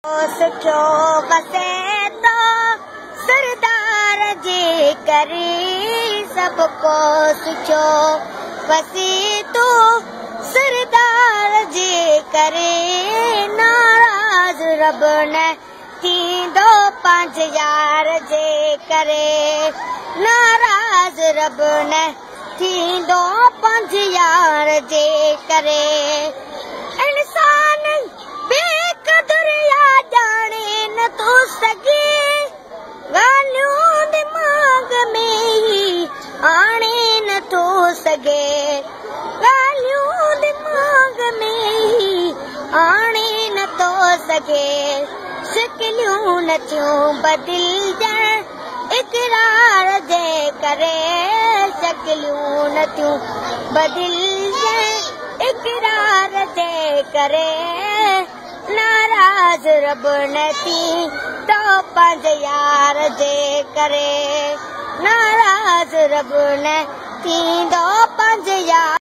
سکيو وسي ٿو سردار جي ڪري، سڀ ڪو سکيو وسي ٿو سردار جي ڪري. ناراض رب نه ٿيندو پنهنجي يار جي ڪري، ناراض رب نه ٿيندو پنهنجي يار جي ڪري. انسان بيقدر يا ڄاڻي نٿو سگهي، ڳالهيون دماغ ۾ ئي آڻي نٿو سگهي، ڳالهيون دماغ ۾ ئي آڻي نٿو سگهي. شڪليون نٿيون بدلجن اقرار جي ڪري، شڪليون نٿيون بدلجن اقرار جي ڪري. ناراض رب نه ٿيندو پنهنجي يار جي ڪري، ناراض رب نه ٿيندو پنهنجي يار.